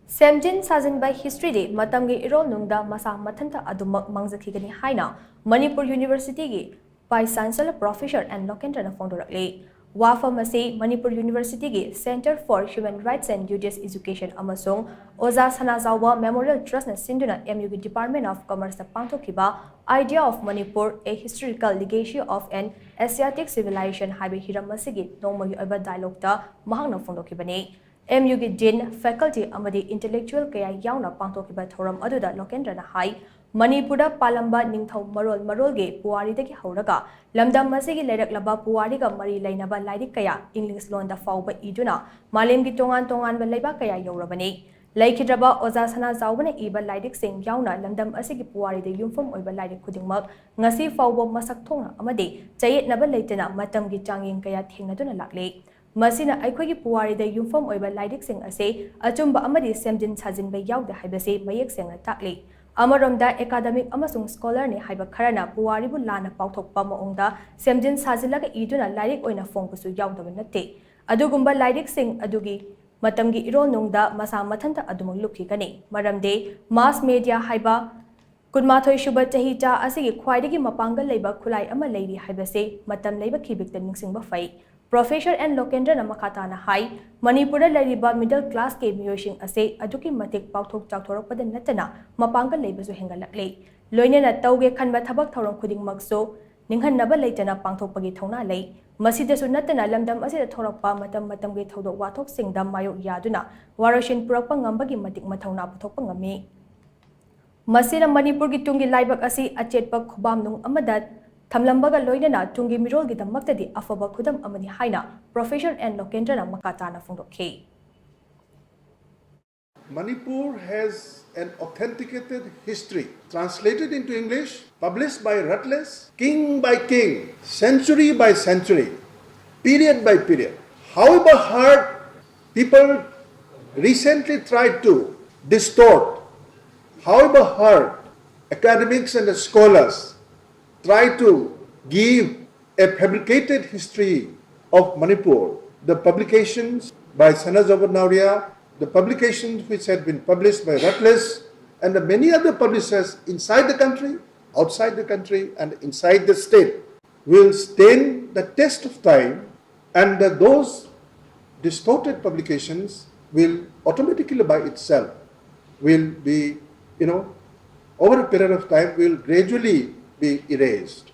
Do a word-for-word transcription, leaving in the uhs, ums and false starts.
ꯁꯦꯝꯖꯤꯟ ꯁꯥꯖꯤꯟꯕ historyꯗꯤ ꯃꯇꯝꯒꯤ ꯏꯔꯣꯜꯅꯨꯡꯗ ꯃꯁꯥ ꯃꯊꯟꯇ ꯑꯗꯨꯃꯛ ꯃꯥꯡꯖꯈꯤꯒꯅꯤ ꯍꯥꯏꯅ Manipur Universityꯒꯤ Vice Chancellor Professor N ꯂꯣꯀꯦꯟꯗ꯭ꯔꯅ ꯐꯣꯡꯗꯣꯔꯛꯂꯤ꯫ ꯋꯥꯐꯝ ꯑꯁꯤ Manipur Universityꯒꯤ Centre for Human Rights and Duties Education ꯑꯃꯁꯨꯡ ꯑꯣꯖꯥ ꯁꯅꯥꯖꯥꯎꯕ Memorial Trustꯅ ꯁꯤꯟꯗꯨꯅ MUꯒꯤ Department of Commerceꯇ ꯄꯥꯡꯊꯣꯛꯈꯤꯕ Idea of Manipur, A Historical Legacy of an Asiatic Civilization ꯍꯥꯏꯕ ꯍꯤꯔꯝ ꯑꯁꯤꯒꯤ ꯅꯣꯡꯃꯒꯤ ꯑꯣꯏꯕ dialogueꯇ ꯃꯍꯥꯛꯅ ꯐꯣꯡꯗꯣꯛꯈꯤꯕꯅꯤ꯫ MUꯒꯤ Dean, Faculty ꯑꯃꯗꯤ intellectual ꯀꯌꯥ ꯌꯥꯎꯅ ꯄꯥꯡꯊꯣꯛꯈꯤꯕ ꯊꯧꯔꯝ ꯑꯗꯨꯗ ꯂꯣꯀꯦꯟꯗ꯭ꯔꯅ ꯍꯥꯏ, ꯃꯅꯤꯄꯨꯔꯗ ꯄꯥꯜꯂꯝꯕ ꯅꯤꯡꯊꯧ ꯃꯔꯣꯜ ꯃꯔꯣꯜꯒꯤ ꯄꯨꯋꯥꯔꯤꯗꯒꯤ ꯍꯧꯔꯒ ꯂꯝꯗꯝ ꯑꯁꯤꯒꯤ ꯂꯩꯔꯛꯂꯕ ꯄꯨꯋꯥꯔꯤꯒ ꯃꯔꯤ ꯂꯩꯅꯕ ꯂꯥꯏꯔꯤꯛ ꯀꯌꯥ English ꯂꯣꯟꯗ ꯐꯥꯎꯕ ꯏꯗꯨꯅ ꯃꯥꯂꯦꯝꯒꯤ ꯇꯣꯉꯥꯟ ꯇꯣꯉꯥꯟꯕ ꯂꯩꯕꯥꯛ ꯀꯌꯥ ꯌꯧꯔꯕꯅꯤ꯫ ꯂꯩꯈꯤꯗ꯭ꯔꯕ ꯑꯣꯖꯥ ꯁꯅꯥꯖꯥꯎꯕꯅ ꯏꯕ ꯂꯥꯏꯔꯤꯛꯁꯤꯡ ꯌꯥꯎꯅ ꯂꯝꯗꯝ ꯑꯁꯤꯒꯤ ꯄꯨꯋꯥꯔꯤꯗ ꯌꯨꯝꯐꯝ ꯑꯣꯏꯕ ꯂꯥꯏꯔꯤꯛ ꯈꯨꯗꯤꯡꯃꯛ ꯉꯁꯤ ꯐꯥꯎꯕ ꯃꯁꯛ ꯊꯣꯛꯅ ꯑꯃꯗꯤ ꯆꯌꯦꯠꯅꯕ ꯂꯩꯇꯅ ꯃꯇꯝꯒꯤ ꯆꯥꯡꯌꯦꯡ ꯀꯌꯥ ꯊꯦꯡꯅꯗꯨꯅ ꯂꯥꯛꯂꯤ꯫ ꯃꯁꯤꯅ ꯑꯩꯈꯣꯏꯒꯤ ꯄꯨꯋꯥꯔꯤꯗ ꯌꯨꯝꯐꯝ ꯑꯣꯏꯕ ꯂꯥꯏꯔꯤꯛꯁꯤꯡ ꯑꯁꯤ ꯑꯆꯨꯝꯕ ꯑꯃꯗꯤ ꯁꯦꯝꯖꯤꯟ ꯁꯥꯖꯤꯟꯕ ꯌꯥꯎꯗꯦ ꯍꯥꯏꯕꯁꯤ ꯃꯌꯦꯛ ꯁꯦꯡꯅ ꯇꯥꯛꯂꯤ꯫ ꯑꯃꯔꯣꯝꯗ academic ꯑꯃꯁꯨꯡ scholarꯅꯤ ꯍꯥꯏꯕ ꯈꯔꯅ ꯄꯨꯋꯥꯔꯤꯕꯨ ꯂꯥꯟꯅ ꯄꯥꯎꯊꯣꯛꯄ ꯃꯑꯣꯡꯗ ꯁꯦꯝꯖꯤꯟ ꯁꯥꯖꯤꯜꯂꯒ ꯏꯗꯨꯅ ꯂꯥꯏꯔꯤꯛ ꯑꯣꯏꯅ ꯐꯣꯡꯕꯁꯨ ꯌꯥꯎꯗꯕ ꯅꯠꯇꯦ꯫ ꯑꯗꯨꯒꯨꯝꯕ ꯂꯥꯏꯔꯤꯛꯁꯤꯡ ꯑꯗꯨꯒꯤ ꯃꯇꯝꯒꯤ ꯏꯔꯣꯜꯅꯨꯡꯗ ꯃꯁꯥ ꯃꯊꯟꯇ ꯑꯗꯨꯃꯛ ꯂꯨꯞꯈꯤꯒꯅꯤ꯫ ꯃꯔꯝꯗꯤ mass media ꯍꯥꯏꯕ ꯀꯨꯟꯃꯥꯊꯣꯏ ꯁꯨꯕ ꯆꯍꯤꯆꯥ ꯑꯁꯤꯒꯤ ꯈ꯭ꯋꯥꯏꯗꯒꯤ ꯃꯄꯥꯡꯒꯜ ꯂꯩꯕ ꯈꯨꯠꯂꯥꯏ ꯑꯃ ꯂꯩꯔꯤ ꯍꯥꯏꯕꯁꯤ ꯃꯇꯝ ꯂꯩꯕ ꯈꯤꯕꯤꯛꯇ ꯅꯤꯡꯁꯤꯡꯕ ꯐꯩ꯫ Professor N ꯂꯣꯀꯦꯟꯗ꯭ꯔꯅ ꯃꯈꯥ ꯇꯥꯅ ꯍꯥꯏ, ꯃꯅꯤꯄꯨꯔꯗ ꯂꯩꯔꯤꯕ middle classꯀꯤ ꯃꯤꯑꯣꯏꯁꯤꯡ ꯑꯁꯤ ꯑꯗꯨꯛꯀꯤ ꯃꯇꯤꯛ ꯄꯥꯛꯊꯣꯛ ꯆꯥꯎꯊꯣꯔꯛꯄꯗ ꯅꯠꯇꯅ ꯃꯄꯥꯡꯒꯜ ꯂꯩꯕꯁꯨ ꯍꯦꯟꯒꯠꯂꯛꯂꯤ꯫ ꯂꯣꯏꯅꯅ ꯇꯧꯒꯦ ꯈꯟꯕ ꯊꯕꯛ ꯊꯧꯔꯝ ꯈꯨꯗꯤꯡꯃꯛꯁꯨ ꯅꯤꯡꯍꯟꯅꯕ ꯂꯩꯇꯅ ꯄꯥꯡꯊꯣꯛꯄꯒꯤ ꯊꯧꯅꯥ ꯂꯩ꯫ ꯃꯁꯤꯗꯁꯨ ꯅꯠꯇꯅ ꯂꯝꯗꯝ ꯑꯁꯤꯗ ꯊꯣꯔꯛꯄ ꯃꯇꯝ ꯃꯇꯝꯒꯤ ꯊꯧꯗꯣꯛ ꯋꯥꯊꯣꯛꯁꯤꯡꯗ ꯃꯥꯌꯣꯛ ꯌꯥꯗꯨꯅ ꯋꯥꯔꯣꯏꯁꯤꯟ ꯄꯨꯔꯛꯄ ꯉꯝꯕꯒꯤ ꯃꯇꯤꯛ ꯃꯊꯧꯅꯥ ꯄꯨꯊꯣꯛꯄ ꯉꯝꯃꯤ꯫ ꯃꯁꯤꯅ ꯃꯅꯤꯄꯨꯔꯒꯤ ꯇꯨꯡꯒꯤ ꯂꯥꯏꯕꯛ ꯑꯁꯤ ꯑꯆꯦꯠꯄ ꯈꯨꯕꯥꯝꯅꯨꯡ ꯑꯃꯗ ꯊꯝꯂꯝꯕꯒ ꯂꯣꯏꯅꯅ ꯇꯨꯡꯒꯤ ꯃꯤꯔꯣꯜꯒꯤꯗꯃꯛꯇꯗꯤ ꯑꯐꯕ ꯈꯨꯗꯝ ꯑꯃꯅꯤ ꯍꯥꯏꯅ Professor N ꯂꯣꯀꯦꯟꯗ꯭ꯔꯅ ꯃꯈꯥ ꯇꯥꯅ ꯐꯣꯡꯗꯣꯛꯈꯤ꯫ Manipur has an authenticated history, translated into English, published by Routledge, king by king, century by century, period by period. However hard people recently tried to distort, however hard academics and scholars try to give a fabricated history of Manipur, the publications by Sanajaoba Naoriya the publications which had been published by Routledge and the many other publishers inside the country, outside the country, and inside the state will stand the test of time, and that those distorted publications will automatically by itself will be, you know, over a period of time will gradually be erased.